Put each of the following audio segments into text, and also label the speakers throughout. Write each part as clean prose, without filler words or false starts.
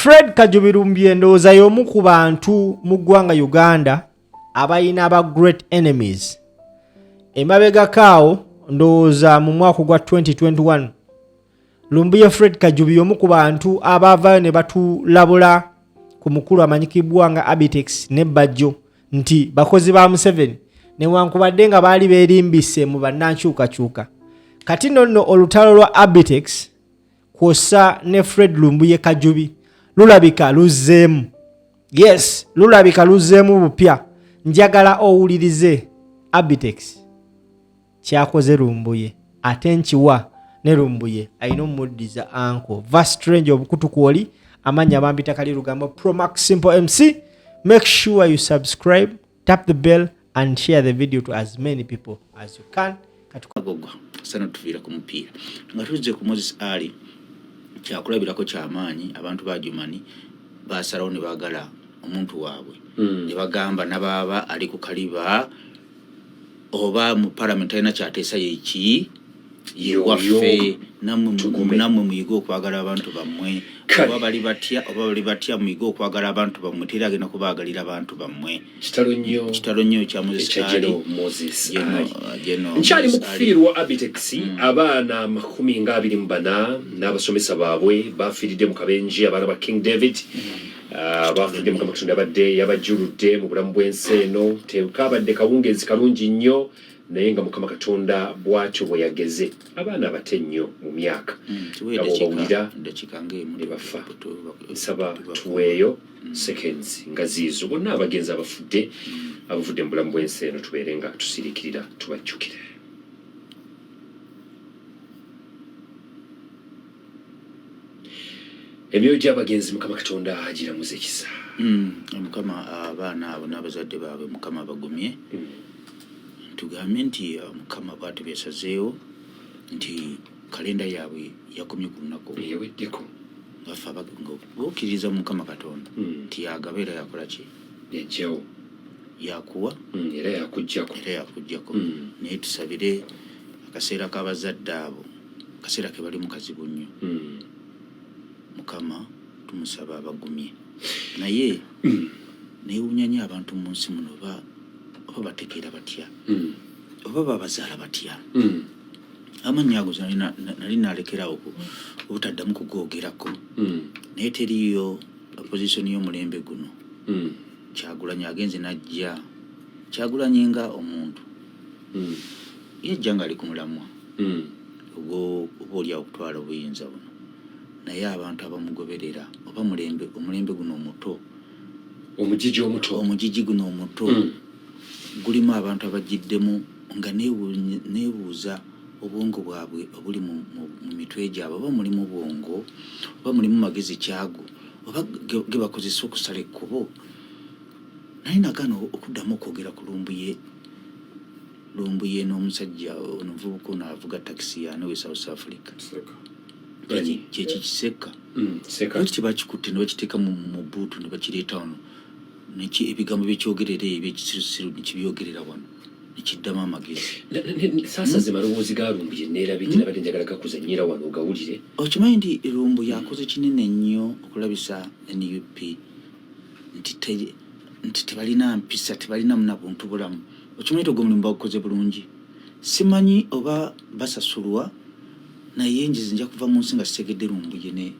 Speaker 1: Fred Kajubi Lumbuye ndowooza y'omu ku bantu mu ggwanga Uganda abalina aba great enemies. Emabegako awo ndowooza mu mwaka gwa 2021 Lumbuye Fred Kajubi y'omu ku bantu abaavaayo ne batulabula ku mukulu amanyikibwa nga Abitex ne Bajjo nti bakozi ba Museveni newankubadde nga baali beerimbise mu bannankyukakyuka. Kati nonno olutalo lwa Abitex kwossa ne Fred Lumbuye Kajubi lulabika luzzeemu. Yes, lulabika luzzeemu bupya. Njagala owulirize Abitex kyakoze Lumbuye ate nkiwa ne Lumbuye alina omuddiza anko va strange obukutu kwoli amanya bampita kali lugambo Promax Simple MC. Make sure you subscribe, tap the bell and share the video to as many people as you can.
Speaker 2: Katukagogo sana tuviira ku mupiira nga tuzze ku Moses Ali, kyakulabirako kyamaanyi. Abantu ba Jumani basalawo ne baagala omuntu waabwe ne bagamba nabaaba ali ku kaliba oba mu parliament alina kyateesa yeki yewaffe. Nammwe muyige okwagala abantu bammwe, oba bali batya oba bali batya, muyige okwagala abantu bammwe, teri agenda kubaagalira abantu bammwe.
Speaker 3: Kitalo nnyo.
Speaker 2: Kitalo nnyo kya Moses Ali.
Speaker 3: Moses Ali nkyali mu kufiirwa Abitex. Abaana 24 n'abasomesa baabwe bafiiridde mu kabenje. Abaana ba King David bafudde. Mukama Katonda abadde yabajjuludde mu bulamu bw'ensi eno. Tekabadde kawungeezi kalungi nnyo, naye nga Mukama Katonda bw'atyo bwe yageze. Abaana abate nnyo mu myaka nga bw'obawulira ne bafa. Nsaba tuweeyo seconds nga ziizo bonna abagenzi abafudde, abavudde mu bulamu bw'ensi eno, tubeere nga tusiriikirira tubajjukire. Emyoyo gy'abagenzi Mukama Katonda agiramuza ekisa.
Speaker 2: Mukama abaana abo n'abazadde baabwe Mukama bagumye. Tugambe nti Mukama bw'atyo byasazeewo nti kalenda yaabwe yakomye ku lunaku
Speaker 3: yaweddeko.
Speaker 2: Nga ffe bokkiririza mu Mukama Katonda nti yagaba era yakola ki?
Speaker 3: Yajjawo.
Speaker 2: Yakuwa.
Speaker 3: Era yakuggyako.
Speaker 2: Era yakuggyako. Naye tusabire akaseera k'abazadde abo, akaseera ke balimu kazibu nnyo. Mukama tumusaba abagumye. Naye neewuunya nnyo abantu mu nsi muno oba bategeera batya, oba babazaala batya. Amannya ago nali nalekerawo obutaddamu kugoogerako, naye teriiyo opposition y'omulembe guno. Kyagulanyi agenze n'ajja. Kyagulanyi nga omuntu yajja ng'ali ku mulamwa oba oliawo okutwala obuyinza buno, naye abantu abamugoberera oba omulembe guno omuto,
Speaker 3: omugigi omuto,
Speaker 2: omugigi guno omuto gulimu abantu abagiddemu nga neebuuza obwongo bwabwe obuli mu mitwe gyabwe, oba mulimu bwongo oba mulimu magezi kyago oba ge bakozesa okusala ekkubo. Naye nagaana okuddamu okwogera ku Lumbuye. Lumbuye n'omusajja ono omuvubuka ono avuga takisi yaano we South Africa, kyeki Kiseka, lwaki tebakikutte ne bakiteeka mu buutu ne bakireeta wano, ebigambo byekyogerera ebyo ebyekisirusiru nekibyogerera wano nekiddamu amagezi?
Speaker 3: Saasaze maloboozi ga Lumbuye neerabidde, nabadde njagala gakuzannyira wano ogawulire.
Speaker 2: Okimanyi nti Lumbuye akoze kinene nnyo okulabisa NUP nti tebalina mpisa, tebalina na buntu bulamu. Okimanyi nti ogwo omulimu bagukoze bulungi? Simanyi oba basasulwa, naye njizi nja kuva mu nsi nga sitegedde Lumbuye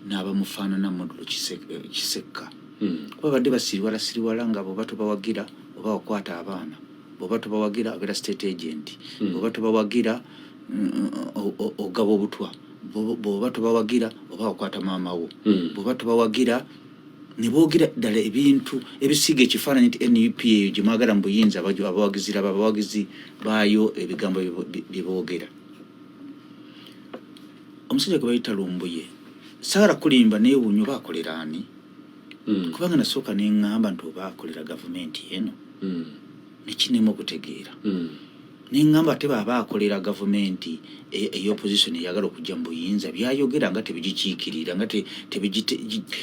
Speaker 2: n'abamufaanana modulo Kisekka, kuba badde basiriwala siriwala nga bwoba tobawagira oba wakwata abaana, bwoba tobawagira obeera state agent, bwoba tobawagira ogaba obutwa, bwoba tobawagira oba wakwata maama wo, bwoba tobawagira. Ne boogera ddala ebintu ebisiiga ekifaananyi nti NUP eyo gye mwagala mu buyinza, abawagizi laba abawagizi baayo ebigambo bye boogera. Omusajja gwe bayita Lumbuye, saagala kulimba, neewuunya oba akolera ani, kubanga nasooka ne ŋŋamba nti oba akolera gavumenti eno, nekinema okutegeera. Ne ŋŋamba ate bw'aba akolera gavumenti ey'opposition eyagala okujja mu buyinza, byayogera nga tebigikiikirira, nga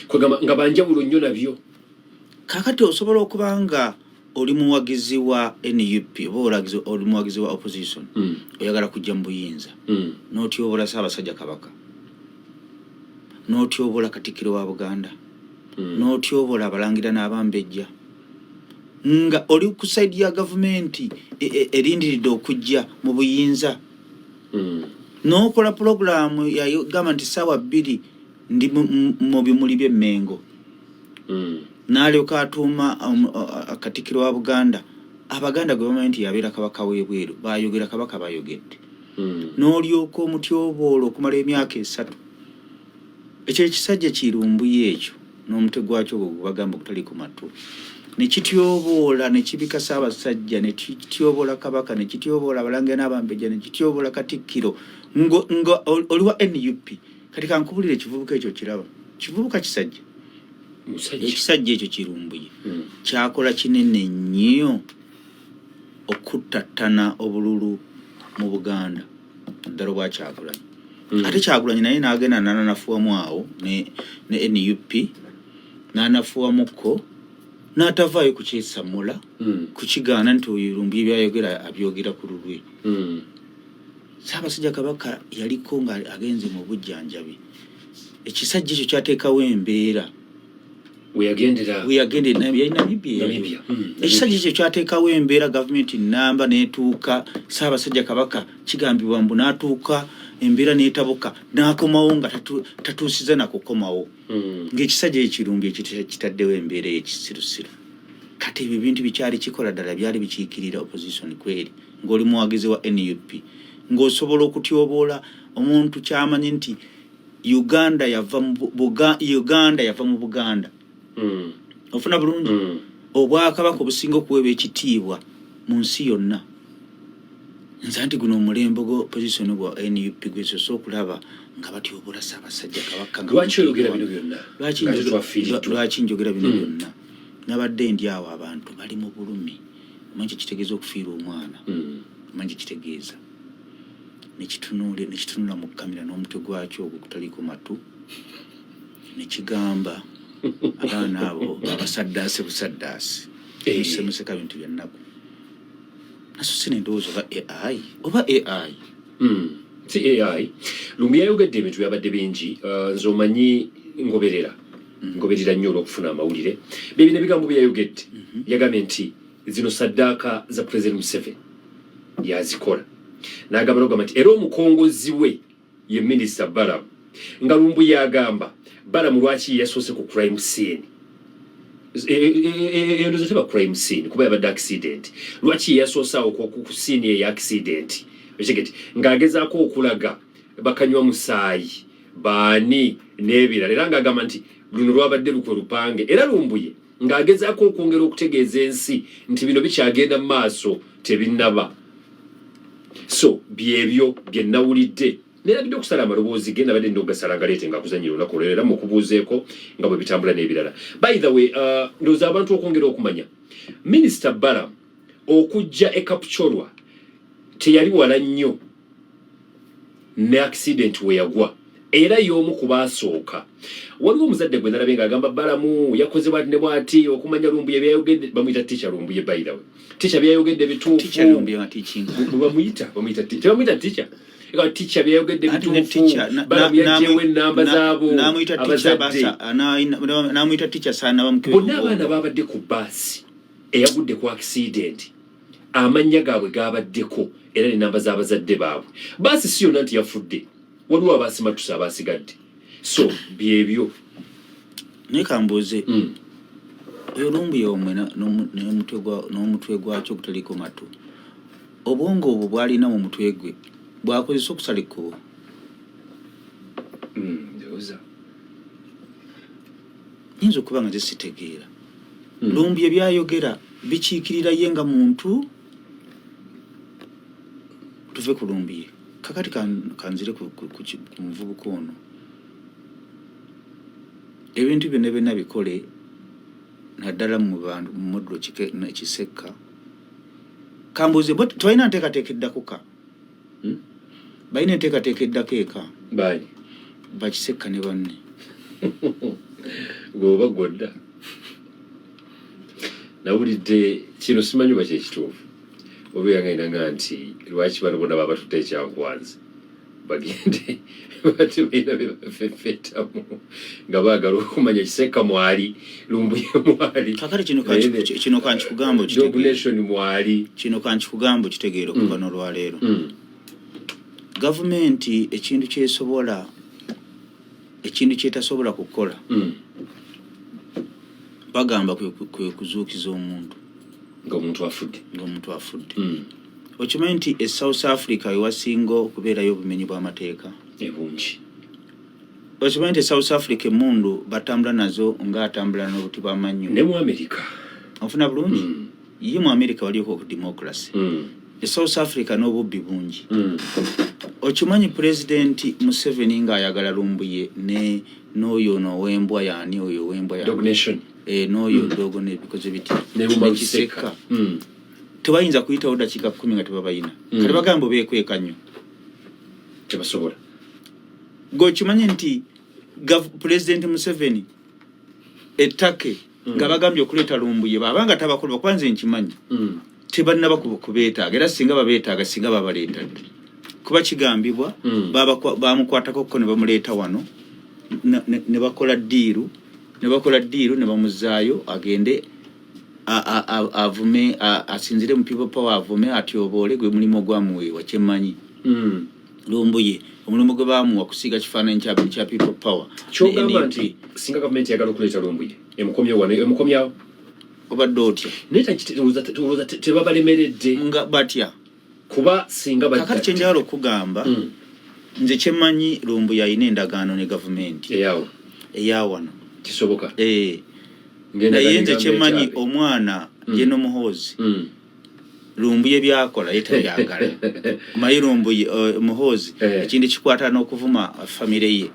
Speaker 3: kwegamba nga banjawulo nnyo nabyo.
Speaker 2: Kaakati osobola okuba nga oli muwagizi wa NUP oba oli muwagizi wa opposition, oyagala kujja mu buyinza, n'otyobola Ssaabasajja Kabaka. N'otyobola Katikkiro wa Buganda, n'otyobola abalangira n'abambejja, nga oli ku side ya gavumenti erindiridde okujja mu buyinza, n'okola pulogulaamu yagamba nti saawa 2 ndi mu bimuli by'Emmengo, n'alyoka atuuma Katikkiro wa Buganda, Abaganda gwe bamanyi nti yabeera kabaka w'ebweru, bayogera kabaka bayogedde, n'olyoka omutyoboola okumala emyaka 3. Ekyo ekisajja kirumbuye ekyo n'omutwe gwakyo ogwo gwebagamba ogutali ku matu, ne kityoboola, ne kibika Ssaabasajja, ne kityoboola kabaka, ne kityoboola abalangira n'abambejja, ne kityoboola Katikkiro, nga oli wa NUP. Kati kankubulira, ekivubuka ekyo kiraba kivubuka kisajja.
Speaker 3: Musajja.
Speaker 2: Ekisajja ekyo kirumbuye kyakola kinene nnyo okuttattana obululu mu Buganda, naddala obwa Kyagulanyi. Ate Kyagulanyi naye n'agenda nananafuwamu awo ne NUP, n'anafuwamukko n'atavaayo kukyesamula, kukigaana nti oyo Lumbuye byayogera abyogera ku lulwe. Ssaabasajja Kabaka yaliko nga agenze mu bujjanjabi. Ekisajja ekyo kyateekawo embeera.
Speaker 3: Weyagendera.
Speaker 2: Weyagendera yali Namibia.
Speaker 3: Namibia.
Speaker 2: Ekisajja ekyo kyateekawo embeera, gavumenti namba n'etuuka. Ssaabasajja Kabaka kigambibwa mbu n'atuuka, embeera n'etabuka, n'akomawo nga tatuusiza nakukomawo, ng'ekisajja ekirumbi ekyo kitaddewo embeera ey'ekisirusiru. Kati ebyo ebintu bikyali kikola ddala byali bikiikirira opposition kweri, ng'oli muwagizi wa NUP, ng'osobola okutyoboola omuntu kyamanyi nti Uganda yava mu Uganda yava mu Buganda. Ofuna bulungi? Obwakabaka obusinga okuweebwa ekitiibwa mu nsi yonna. Nze nti guno omulembe gwa opposition gwa NUP gwesoose okulaba nga batyoboola Ssaabasajja Kabaka nga
Speaker 3: Lwaki oyogera bino byonna?
Speaker 2: Lwaki
Speaker 3: Nga tetubafiiriddwa?
Speaker 2: Lwaki njogera bino byonna? Nabadde ndi awo, abantu bali mu bulumi. Omanyi kyekitegeeza okufiirwa omwana? Omanyi kyekitegeeza? Nekitunula mu kamera n'omutwe gwakyo ogwo gutaliko matu, nekigamba abaana abo babasaddaase busaddaasi. Musemuseka bintu byannaku. Nasose nendowooza oba AI, oba AI.
Speaker 3: Si AI. Lumbi yayogedde ebintu byabadde bingi. Nze omanyi ngoberera nnyo olw'okufuna amawulire. Byebino ebigambo bye yayogedde. Yagambye nti zino saddaaka za President Museveni yazikola, n'agamba nogamba nti era omukongozi we ye Minisita Balamu, nga Lumbu yagamba Balamu lwaki ye yasoose ku crime scene. Endowooza teba crime scene kuba yabadde accident. Lwaki ye yasoose awo ku scene eya accident? Ekigeti ng'agezaako okulaga bakanywa musaayi baani n'ebirala, era ng'agamba nti luno lwabadde lukwe lupange, era Lumbuye ng'agezaako okwongera okutegeeza ensi nti bino bikyagenda mu maaso, tebinnaba. So byebyo bye nawulidde. Nerabidde okusala amaloboozi ge, nabadde nina okugasala nga leete nga akuzanyira olunaku olwaleero, era mukubuuzeeko nga bwe bitambula n'ebirala. By the way, ndowooza abantu okwongera okumanya, Minisita Balaam okujja e Kapchorwa teyali wala nnyo ne accident we yagwa, era y'omu ku baasooka. Waliwo omuzadde gwe nalabye ng'agamba Balamu yakoze bwati ne bwati. Okumanya Lumbuye byayogedde, bamuyita Teacher Lumbuye, by the way, Teacher byayogedde bituufu.
Speaker 2: Teacher Lumbuye wa teaching.
Speaker 3: Bwe bamuyita, tebamuyita teacher. Ega teacher byayogedde
Speaker 2: Anti ne
Speaker 3: bituufu.
Speaker 2: teacher
Speaker 3: Balamu yaggyewo ennamba zaabo
Speaker 2: n'amuyita teacher.
Speaker 3: abazadde.
Speaker 2: Basa n'amuyita teacher saana bamukebe.
Speaker 3: Bonna abaana babadde ku baasi eyagudde ku accident, amannya gaabwe gabaddeko era nenamba z'abazadde baabwe. Baasi si yonna nti yafudde, waliwo abasimatuse abasigadde. So byebyo.
Speaker 2: Naye kambuuze, oyo Lumbuye omwe n'omutwe gwakyo gutaliko matu, obwongo obwo bwalina mu mutwe gwe bwakozesa okusala ekkubo?
Speaker 3: Ndowooza.
Speaker 2: Nyinza okuba nga zisitegeera. Lumbuye byayogera bikiikirira ye nga muntu. Tuve ku Lumbuye kakati, kanzire ku muvubuka ono. Ebintu byonna byonna bikole, naddala mu bantu mu muddo Kisekka. Kambuuze, bo tebalina nteekateeka eddako ka? Balina enteekateeka eddako eka?
Speaker 3: Baani?
Speaker 2: Bakisekka ne banne.
Speaker 3: Gweoba gwodda nawulidde kino, simanyi oba kyekituufu, oba yangayinanga nti lwaki bano bonna babatutte ekyankwanzi. Bagende bati balina bye bafeffetamu nga baagala okumanya Kisekka mwali, Lumbuye mwali.
Speaker 2: Kakati kino kankikugamba okitegeere.
Speaker 3: Nation mwali.
Speaker 2: Kino kankikugamba okitegeere okuva n'olwaleero. Gavumenti ekintu kyesobola, ekintu kyetasobola kukola, bagamba kwe kuzuukiza omuntu
Speaker 3: ng'omuntu afudde.
Speaker 2: Ng'omuntu afudde. Okimanyi nti e South Africa wewasinga okubeerayo obumenyi bw'amateeka?
Speaker 3: Ebungi.
Speaker 2: Okimanyi nti e South Africa emundu batambula nazo ng'atambula n'obuti bw'amannyo?
Speaker 3: Ne mu America.
Speaker 2: Ofuna bulungi? Ye mu America waliko ku democracy. E South Africa n'obubbi bungi. Okimanyi Pulezidenti Museveni ng'ayagala Lumbuye ne n'oyo ono ow'embwa, yaani oyo ow'embwa
Speaker 3: Dog
Speaker 2: yaani?
Speaker 3: Nation.
Speaker 2: Eh, n'oyo dogo nebikoze biti
Speaker 3: ne Umar
Speaker 2: ne Kisekka.
Speaker 3: Kisekka.
Speaker 2: Tebayinza kuyitawo dakiika 10 nga tebabayina. Kati bagamba beekweka nnyo.
Speaker 3: Tebasobola.
Speaker 2: Gwe okimanyi nti Pulezidenti Museveni ettake nga bagambye okuleeta Lumbuye babanga tabakola, kuba nze nkimanyi tebannaba kubeetaaga, era singa babeetaaga singa babaleeta dda, kuba kigambibwa bamukwatako ko ne bamuleeta wano ne bakola deal ne bamuzaayo agende avume, asinzire mu People Power, avume atyoboole. Gwe mulimu ogwamuweebwa kyemmanyi. Lumbuye omulimu gwe bamuwa kusiiga kifaananyi kya People Power ne
Speaker 3: Kyogamba
Speaker 2: NUP.
Speaker 3: nti singa gavumenti eyagala okuleeta Lumbuye, emukomyewo wano, emukomyawo?
Speaker 2: Obadde otya?
Speaker 3: Naye olowooza tebabalemeredde?
Speaker 2: Nga batya?
Speaker 3: Kuba singa
Speaker 2: Kakati kyenjagala okugamba, nze kyemmanyi, Lumbuye alina endagaano ne gavumenti
Speaker 3: Eyaawo?
Speaker 2: Eyawano.
Speaker 3: Kisoboka.
Speaker 2: Eh,
Speaker 3: Ng'endagaano
Speaker 2: naye nze
Speaker 3: egamba
Speaker 2: kyemmanyi,
Speaker 3: ekyabe.
Speaker 2: omwana Geno Muhoozi, Lumbuye byakola ye tabyagala. Omanyi Lumbuye, Muhoozi, ekintu kikwata n'okuvuma famire ye.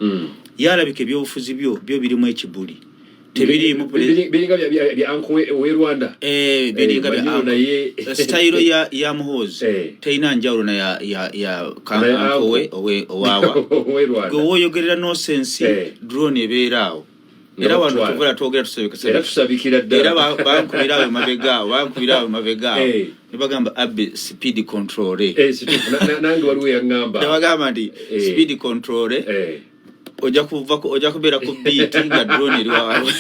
Speaker 2: Ye alabika ebyobufuzi byo birimu ekibuli, tebiriimu
Speaker 3: Biringa bya uncle we Rwanda.
Speaker 2: Eh, biringa bya
Speaker 3: Manyiro
Speaker 2: uncle.
Speaker 3: Naye
Speaker 2: Sitayiro ya Muhoozi terina njawulo na ya
Speaker 3: Na ya
Speaker 2: uncle we
Speaker 3: uncle.
Speaker 2: owe owawa.
Speaker 3: Owe Rwanda.
Speaker 2: Gwe woyogerera nonsense, drone ebeera awo.
Speaker 3: Nga
Speaker 2: Era wano
Speaker 3: bakutwala.
Speaker 2: tuvula twogera tusabika.
Speaker 3: Era tusabikira ddala.
Speaker 2: Era bankubira awo emabega awo, bankubira awo emabega awo, ne bagamba, "Abbe, speed control."
Speaker 3: Eh, kituufu. Nange waliwo yaŋŋamba.
Speaker 2: Ne bagamba nti, "Speed control, ojja kubeera ku beat nga drone eri waabwe."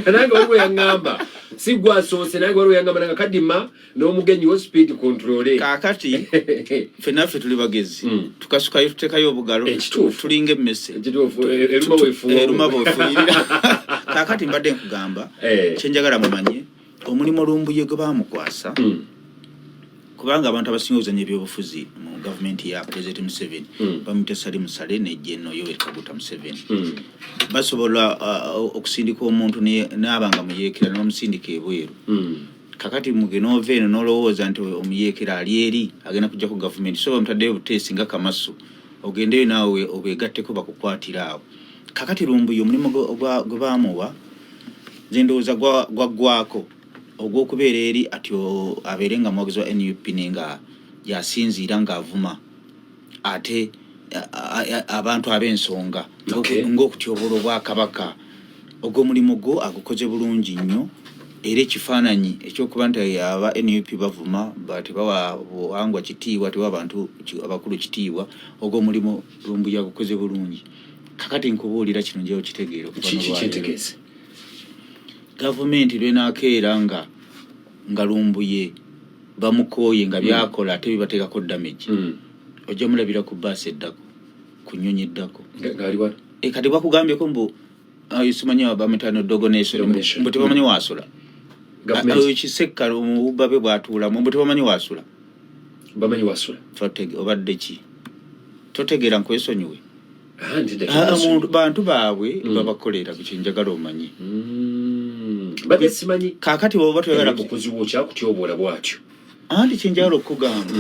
Speaker 3: Nange waliwo yaŋŋamba, si gwe asoose, nange waliwo yaŋŋamba nanga kadima n'omugenyi wo, speed control.
Speaker 2: Kaakati ffenna ffe tuli bagezi, tukasukayo tuteekayo obugalo.
Speaker 3: Ekituufu.
Speaker 2: Tulinga emmese.
Speaker 3: Ekituufu, eruma weefuwa.
Speaker 2: Eruma bwefuuyirira. Kaakati mbadde nkugamba, kyenjagala mumanye, omulimu Lumbuye gwe baamukwasa, kubanga abantu abasinga okuzanya ebyobufuzi mu gavumenti ya President Museveni, bamuyita Salim Saleh ne Geno Yoweri Kaguta Museveni, basobola okusindika omuntu n'aba nga muyeekera ne bamusindika ebweru. Kakati muge n'ova eno n'olowooza nti omuyeekera ali eri agenda kujja ku gavumenti, so bamutaddeyo buteesi nga kamasu, ogendeyo naawe obeegatteko bakukwatira awo. Kakati Lumbuye omulimu gwe baamuwa, nze ndowooza gwaggwako ogw'okubeera eri ati abeere nga muwagizi wa NUP, naye nga yasinziira ng'avuma ate abantu ab'ensonga ng'okutyobola obwakabaka. Ogw'omulimu gwo agukoze bulungi nnyo, era ekifaananyi ekyokuba nti aba NUP bavuma, tebawa buwangwa kitiibwa, tebawa bantu abakulu kitiibwa, ogwo omulimu Lumbuye agukoze bulungi. Kakati nkubuulira kino, njayo kitegeera okuva
Speaker 3: Kiki?
Speaker 2: n'olwaleero.
Speaker 3: Kyentegeeze.
Speaker 2: Gavumenti lwenakeera nga Lumbuye bamukooye nga byakola ate bibateekako damage, ojja mulabira ku baasi eddako, ku nnyonyi eddako.
Speaker 3: Ng'ali wano.
Speaker 2: E, kati bakugambyeko mbu simanyi bamutano Dogo Nation,
Speaker 3: Dogo Nation.
Speaker 2: mbu tebamanyi wasula.
Speaker 3: Gavumenti.
Speaker 2: Oyo Kisekka mu bubba bwe bwatuulamu, mbu tebamanyi wasula.
Speaker 3: Bamanyi wasula.
Speaker 2: Obadde ki totegeera? Nkwesonyiwe.
Speaker 3: Ah, ndidde.
Speaker 2: Ah, bantu baabwe babakolera kyenjagala omanyi.
Speaker 3: Badde simanyi.
Speaker 2: Kaakati bwoba toyagala
Speaker 3: Mukozi wo kyakutyoboola bw'atyo.
Speaker 2: Anti kyenjagala okukugamba,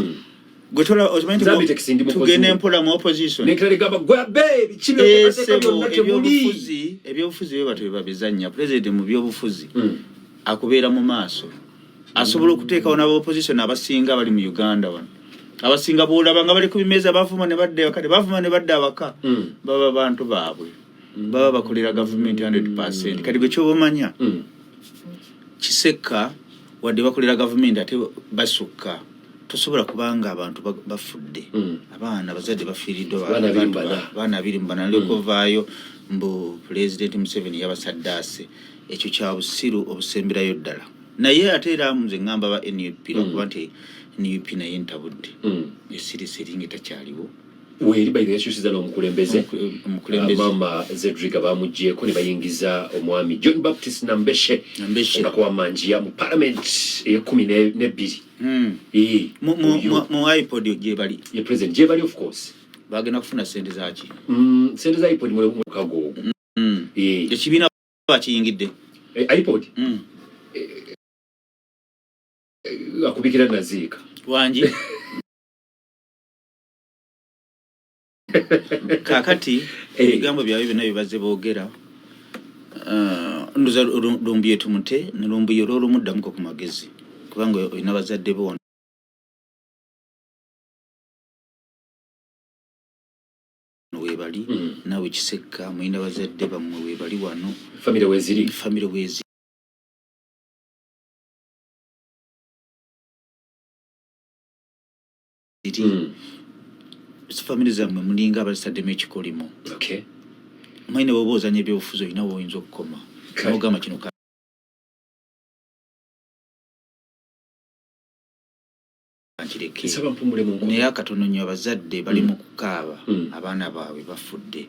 Speaker 2: gwe okimanyi nti
Speaker 3: Nzambi tekisi ndi mukozi
Speaker 2: tugenda
Speaker 3: wo.
Speaker 2: empola mu opposition.
Speaker 3: Nekirala egamba gwe abe biki
Speaker 2: Eh,
Speaker 3: byoteekateeka
Speaker 2: sebo,
Speaker 3: byonna temuli.
Speaker 2: Ebyobufuzi bwe batyo bebabizannya. Pulezidenti mu byobufuzi akubeera mu maaso, asobola okuteekawo n'aba opposition abasinga bali mu Uganda wano. Abasinga boolaba nga bali ku bimeeza bavuma ne badda ewaka, ne bavuma ne badda awaka, baba bantu baabwe, baba bakolera gavumenti 100. Kati gwe kyoba omanya, Kisekka wadde bakolera gavumenti ate basukka. Tosobola kubanga abantu bafudde, abaana, abazadde bafiiriddwa,
Speaker 3: Abaana 24.
Speaker 2: abaana 24, nalyoka ovaayo mbu Pulezidenti Museveni yabasaddaase. Ekyo kya busiru obusemberayo ddala. Naye ate era nze ŋŋamba ba NUP, lwakuba nti NUP naye ntabudde, esirise eringa etakyaliwo.
Speaker 3: Weeri baire yakyusiza n'omukulembeze.
Speaker 2: Omukulembeze.
Speaker 3: Mama Zedriga bamugyeko ne bayingiza omwami John Baptist Nambeshe.
Speaker 2: Nambeshe.
Speaker 3: Omubaka wa Manjiya mu parliament ey'ekumi n'ebbiri. Oyo.
Speaker 2: Mu IPOD gye bali.
Speaker 3: Ye president gye bali, of course.
Speaker 2: Bagenda kufuna sente zaki?
Speaker 3: Sente za IPOD mu mukago ogwo.
Speaker 2: Ekibiina bakiyingidde.
Speaker 3: IPOD akubikira naziika.
Speaker 2: Wangi kakati ebigambo byabwe byonna bye bazze boogera, ndoza Lumbuye tumute ne Lumbuye olwolumuddamuko ku magezi, kubanga olina bazadde bo wano weebali. Naawe Kisekka, mulina bazadde bammwe weebali wano.
Speaker 3: Famire weziri.
Speaker 2: Famire weeziri. Famire zammwe mulinga abazitaddemu ekikolimo. Omanyi ne bwoba ozanya ebyobufuzi, olina woyinza okukoma nogamba kino kankireke.
Speaker 3: Nsaba mpumule mu nkoko.
Speaker 2: Naye akatono nnyo, abazadde bali mu kukaaba, abaana baabwe bafudde.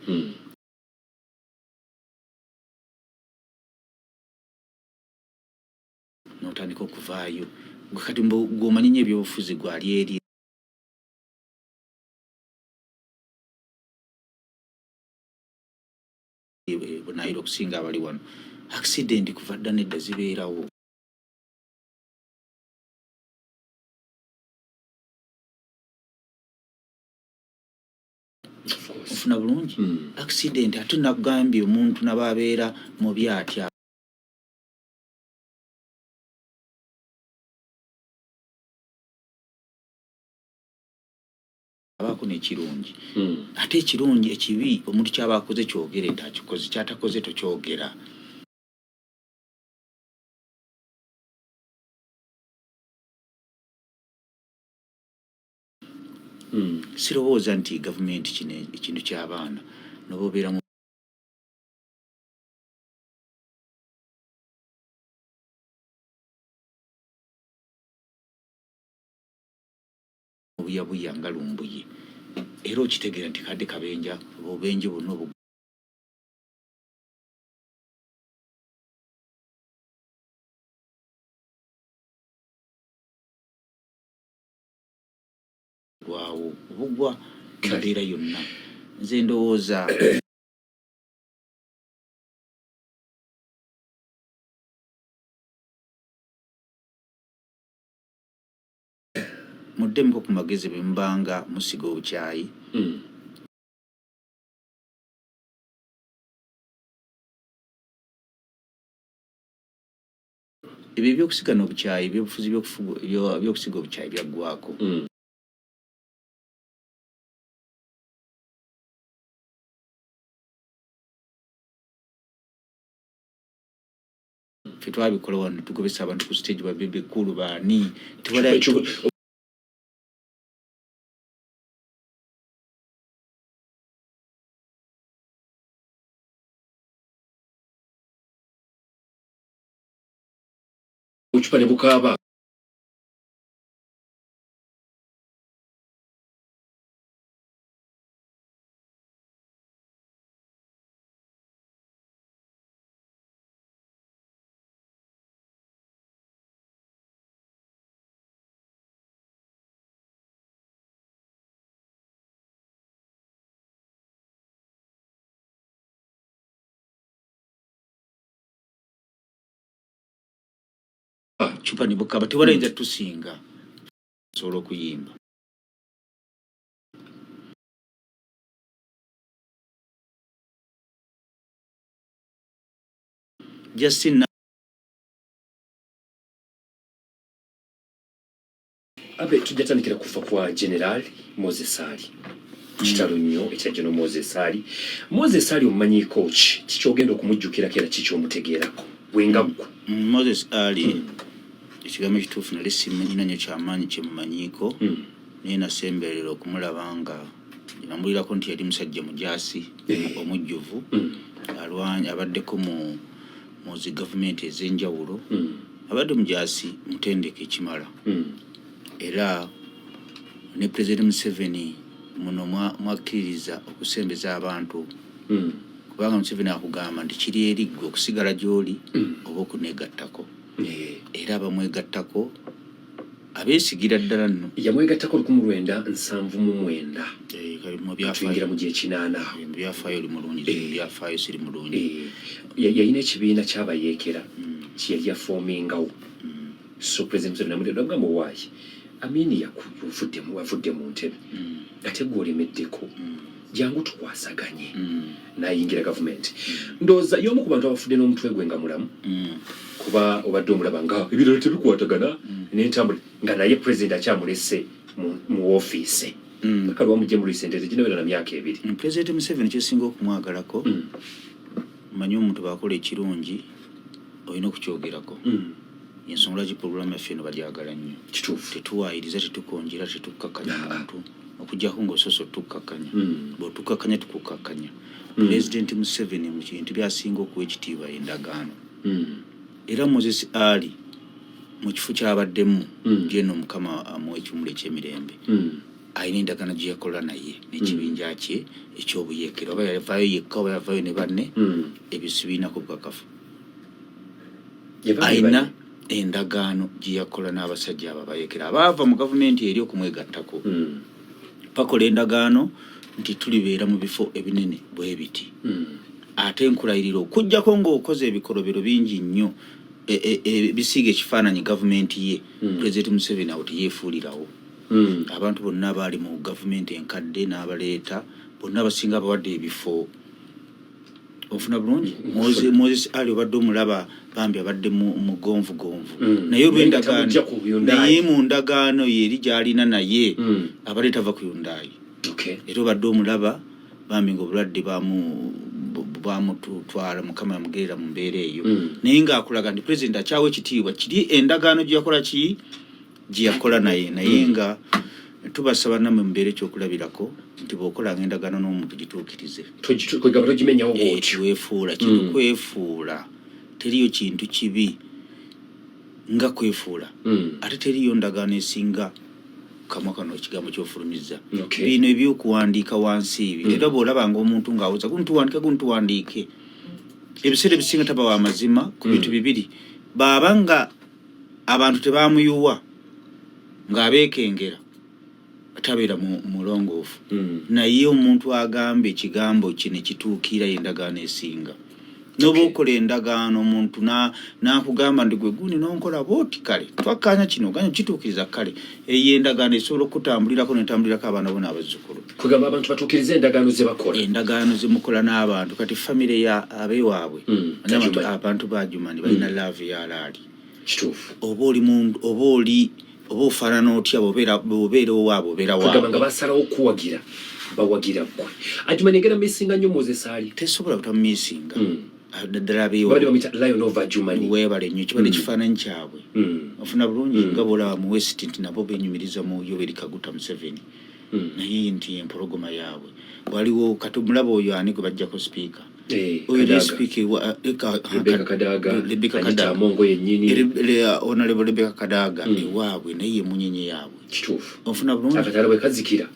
Speaker 2: N'otandika okuvaayo gwe kati gw'omanyi nnyo ebyobufuzi, gwali eri bunaayira okusinga abali wano. Accident kuva dda nedda zibeerawo.
Speaker 3: Of course.
Speaker 2: Ofuna bulungi. Accident ate nakugambye omuntu naba abeera mubi atya, abaako n'ekirungi. Ate ekirungi, ekibi omuntu kyaba akoze kyogere nti akikoze, kyatakoze tokyogera. Sirowooza nti gavumenti kino ekintu ky'abaana noba obeera mu buyabuya nga Lumbuye, era okitegeera nti kadde kabenja, obubenje bwonna obugwawo, obugwa embeera yonna. Nze ndowooza muddemuko ku magezi bwe mubanga musiga obukyayi. Ebyo ebyokusigana obukyayi, ebyobufuzi ebyokusiga obukyayi byaggwako. Ffe twabikola wano, tugobesa abantu ku stage, ba Bebe Cool, baani, tewali.
Speaker 3: Obucupa ne bukaaba.
Speaker 2: Cupa ne bukaba, tewalayinza tusinga osobola okuyimba. Justin.
Speaker 3: Abe tujja tandikira kufa kwa General Moses Ali. Kitalo nnyo ekya General Moses Ali. Moses Ali omumanyiiko ki? Kikyogenda okumujjukirako era kikyomutegeerako bwenga ggwe?
Speaker 2: Moses Ali. Ekigambo ekituufu nali simanyina nnyo kyamaanyi kyemumanyiiko, naye nasemberera okumulaba nga namulirako nti yali musajja mujaasi omujjuvu, alwany abaddeko mu zi gavumenti ez'enjawulo, abadde mujaasi mutendeke ekimala. Era ne Pulezidenti Museveni muno mwakkiririza okusembeza abantu, kubanga Museveni akugamba nti kiri eri ggwe okusigala gy'oli oba okuneegattako. Era abamwegattako abeesigira ddala nno.
Speaker 3: Yamwegattako 1979.
Speaker 2: Eh, kali mu
Speaker 3: tuyingira
Speaker 2: byafaayo
Speaker 3: mu gyekinaana.
Speaker 2: Mu byafaayo oli mulungi, mu byafaayo siri mulungi.
Speaker 3: Yalina ekibiina kyabayeekera kyeyali yafoomingawo, so President Museveni namutera nagamba, "Owaayi Amini avudde mu ntebe, ate gwe olemeddeko, jangu tukwasaganye." Nayingira gavumenti. Ndowooza y'omu ku bantu abafudde n'omutwe gwe nga mulamu, kuba obadde omulaba nga ebirala tebikwatagana n'entambula, nga naye president akyamulese mu woofiisi paka lwamugye mu recent teginawera na myaka 2.
Speaker 2: Pulezidenti Museveni kyesinga okumwagalako, manyi omuntu bwakola ekirungi olina okukyogerako. Ensonga lwaki puroguramu yaffe eno bagyagala nnyo. Tetuwaayiriza, tetukonjera, tetukkakanya muntu okuggyako ng'osoose otukkakanya. Bw'otukkakanya, tukukkakanya. Pulezidenti Museveni mu kintu byasinga okuwa ekitiibwa endagaano. Era Moses Ali mu kifo kyabaddemu, geno Mukama amuwa ekiwumulo ekyemirembe, alina endagaano gye yakola naye n'ekibinja kye ekyobuyeekera, oba yavaayo yekka oba yavaayo ne banne, ebyo sibiinako bukakafu.
Speaker 3: Yavaayo
Speaker 2: Alina
Speaker 3: ne banne.
Speaker 2: Endagaano gye yakola n'abasajja abo abayeekera abaava mu gavumenti eri okumwegattako, bakola endagaano nti tulibeera mu bifo ebinene bwe biti, ate nkulayirira okugjako ng'okoze ebikolobero bingi nnyo bisiiga ekifaananyi gavumenti ye. Pulezidenti Museveni awo teyeefuulirawo. Abantu bonna abaali mu gavumenti enkadde n'abaleeta bonna abasinga abawadde ebifo. Ofuna bulungi? Moses Ali obadde omulaba bambi abadde mugonvugonvu, naye
Speaker 3: Naye nga
Speaker 2: olw'endagaano
Speaker 3: tamujja ku Hyundai.
Speaker 2: Naye mu ndagaano ye eri gy'alina naye, abadde tava ku Hyundai. Era obadde omulaba bambi ngaobulwadde bamutwala, Mukama yamugerera mu mbeera eyo, naye ng'akulaga nti pulezidenti akyawa ekitiibwa kiri endagaano gye yakola ki gye yakola naye. Naye nga tubasaba nammwe mubeere ekyokulabirako nti bw'okolanga endagaano n'omuntu, gituukirize.
Speaker 3: Kwegamba togimenyawo
Speaker 2: Eh,
Speaker 3: bwotyo.
Speaker 2: Tiweefuula kino. Kwefuula, teriyo kintu kibi nga kwefuula. Ate teriyo ndagaano esinga kamwa kano ekigambo kyofulumizza. Bino ebyokuwandiika wansi ibi, era bw'olabanga omuntu ng'awoza guntuwandiike guntuwandiike, ebiseera ebisinga taba wa mazima ku bintu bibiri: baaba nga abantu tebamuyuwa, ng'abeekengera, tabeera mulongoofu. Naye omuntu agamba ekigambo kye ne kituukira, endagaano esinga. Noba okola endagaano omuntu n'akugamba nti gwe gundi nonkola booti, kale twakkaanya kino, ganya kituukiriza, kale eyo endagaano esobola okutambulirako netambulirako abaana bo n'abazzukulu.
Speaker 3: Kwegamba abantu batuukirize endagaano ze bakola.
Speaker 2: Endagaano zemukola n'abantu. Kati famire ya abewaabwe,
Speaker 3: Ajumani.
Speaker 2: Abantu ba Jumani balina love ya alaali. Oba oli oba oli oba ofaanana otya, bw'obeera owaabwe, obeera
Speaker 3: Kwegamba nga
Speaker 2: waabwe.
Speaker 3: Basalawo okuwagira, bawagira ggwe. Ajumani egenda misinga nnyo Moses Ali.
Speaker 2: Tesobola butamumisinga, naddala
Speaker 3: babadde
Speaker 2: abeewaabwe.
Speaker 3: Bamuyita Lion of Ajumani.
Speaker 2: Weebale nnyo, kibadde kifaananyi kyabwe. Ofuna bulungi? Nga bwolaba mu West nti nabo benyumiriza mu Yoweri Kaguta Museveni, naye nti empologoma yaabwe waliwo. Kati omulaba oyo ani gwe bajjako sipiika?
Speaker 3: Eh,
Speaker 2: Oyo
Speaker 3: Kadaga.
Speaker 2: ne sipiika
Speaker 3: Rebecca Kadaga,
Speaker 2: Rebecca
Speaker 3: Anita
Speaker 2: Kadaga.
Speaker 3: Amongo yennyini.
Speaker 2: Honorable Rebecca Kadaga ewaabwe, naye yemunyenye yaabwe. Ofuna bulungi?
Speaker 3: Akatala bwe kazikira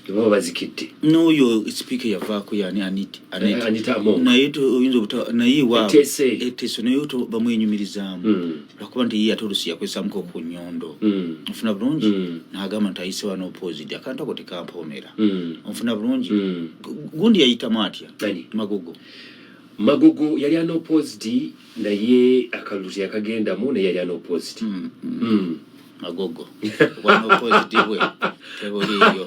Speaker 3: ebaba bazikidde.
Speaker 2: N'oyo sipiika yavaako yani Anita.
Speaker 3: Eh, Anita Among.
Speaker 2: Naye oyinza obuta naye ewaabwe.
Speaker 3: Eteese.
Speaker 2: Eteese, naye bamwenyumirizaamu lwakuba nti ye ate olusi yakwesamuko ku nnyondo. Ofuna bulungi? N'agamba nti ayise wano opposite, akantu ako tekampoomera. Ofuna bulungi? Gundi yayitamu atya?
Speaker 3: Ani?
Speaker 2: Magogo.
Speaker 3: Magogo yali unopposed, naye akalulu teyakagendamu, naye yali unopposed.
Speaker 2: Magogo obwanoposed bwe tebuliiyo,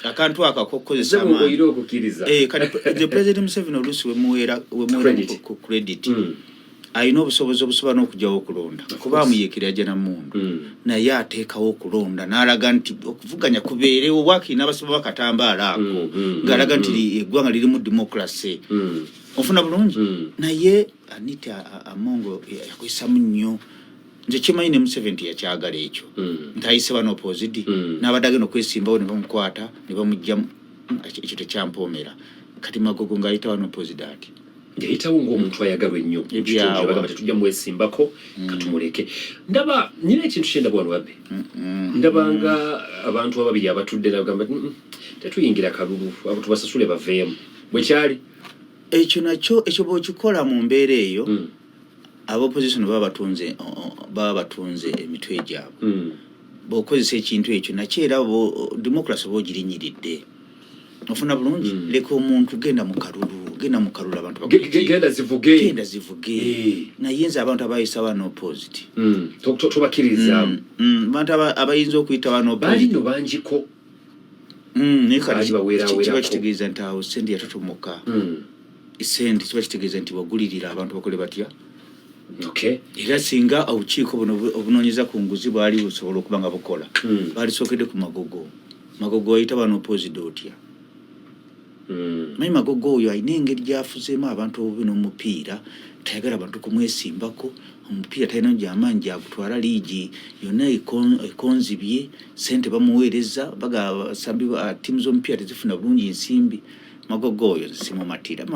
Speaker 2: akantu ako akokukozesa
Speaker 3: Nze
Speaker 2: amaanyi.
Speaker 3: oyina okukkiriza.
Speaker 2: Eh, kati the President Museveni oluusi wemuweera
Speaker 3: Credit.
Speaker 2: ku credit, alina obusobozi obusobola n'okugyawo okulonda, kuba amuyekera yajja na mundu, naye ateekawo okulonda n'alaga nti okuvuganya kubeerewo, waakiri n'abasaba bakatambaala ako, ng'alaga nti eggwanga lirimu democracy. Ofuna bulungi? Naye Anita Amongo yakwesamu nnyo. Nze kimanyi ne Museveni teyakyagala ekyo nti ayise bano opposed n'abadde agenda okwesimbawo ne bamukwata ne bamugjamu. Ekyo tekyampoomera. Kati Magogo ng'ayita wano opposed ati
Speaker 3: Yayitawo ng'omuntu ayagalwa ennyo mu kitundu.
Speaker 2: Ebyawa.
Speaker 3: Bagamba tetujja mwesimbako, katumuleke. Ndaba nyina ekintu kyendaba wano, Abbe. Ndaba nga abantu ababiri abatudde nagamba, tetuyingira kalulu, abo tubasasule baveemu." Bwekyali?
Speaker 2: Ekyo nakyo, ekyo bw'okikola mu mbeera eyo, aba opposition baba batunze emitwe gyabwe. Bw'okozesa ekintu ekyo nakyo era democracy oba ogirinyiridde. Ofuna bulungi? Leka omuntu, genda mu kalulu, genda mu kalulu, abantu bakole ki?
Speaker 3: Genda zivuge.
Speaker 2: Genda zivuge. Naye nze abantu abayisa bano opposite
Speaker 3: Tobakkiririzaamu.
Speaker 2: Abantu abayinza okuyita bano
Speaker 3: Baali
Speaker 2: opposite
Speaker 3: nno bangiko.
Speaker 2: Naye kati
Speaker 3: Baali baweerawerako.
Speaker 2: kiba kitegeeza nti awo sente yatutumuka. Sente kiba kitegeeza nti wagulirira abantu bakole batya? Era singa obukiiko buno obunoonyeza ku nguzi bwali busobola okuba nga bukola, balisookedde ku Magogo. Magogo wayita bano opposite otya? Manyi Magogo oyo alina engeri gyafuzeemu abantu obubi n'omupiira, tayagala bantu kumwesimbako. Omupiira talina gyamaanyi gyagutwala, liigi yonna ekonzibye, sente bamuweereza baga abasambi ttiimu z'omupiira tezifuna bulungi nsimbi. Magogo oyo simumatira.